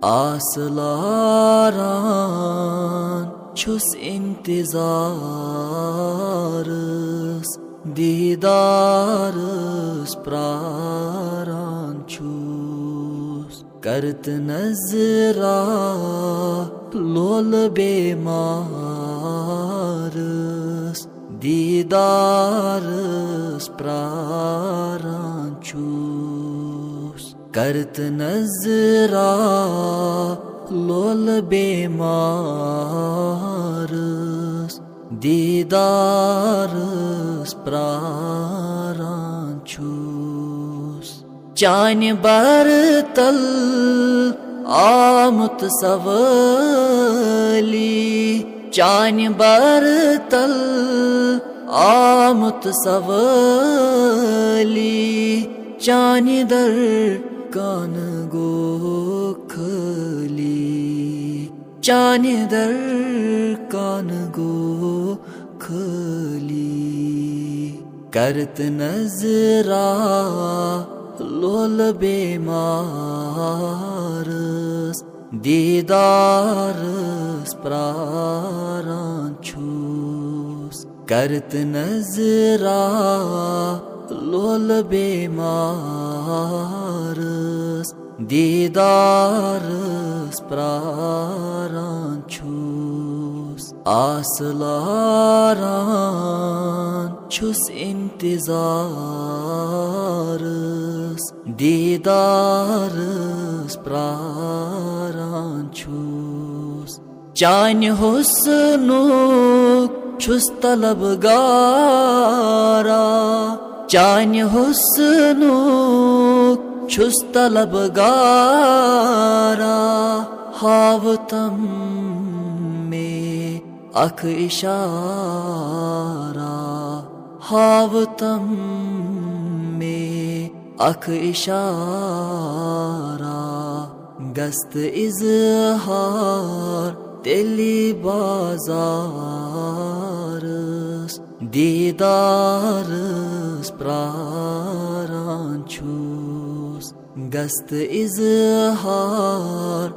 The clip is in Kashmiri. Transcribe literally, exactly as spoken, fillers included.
آس لاران چھُس اِنتظارَس، دیٖدارَس پرٛاران چھُس۔ کرتہٕ نظرا لولہٕ بیمارَس، دیٖدارَس پرٛاران چھُس۔ کرتہٕ نظرا لولہٕ بیمارَس، دیٖدارَس پرٛاران چھُس۔ چانہِ بر تل آمُت سوٲلی، چانہِ بر تل آمُت سوٲلی، چانہِ در کان گوٚو خٲلی، چانہِ در کان گوٚو خٲلی۔ کرتہٕ نظرا لولہٕ بیمارَس، دیٖدارَس پرٛاران چھُس۔ کرتہٕ نظرا لولہٕ بیمارَس، دیٖدارَس پرٛاران چھُس۔ آس لاران چھُس اِنتظارَس، دیٖدارَس پرٛاران چھُس۔ چانہِ حُسنُک چھُس طلب گارا، چانہِ حُسنُک چھُس طلب گارا۔ ہاوتم مے اکھ اشارہ، ہاوتم مے اکھ اشارہ۔ گژھِ اظہار تیٚلہِ بازارَس، دیٖدارَس پرٛاران چھُس۔ گژھِ اظہار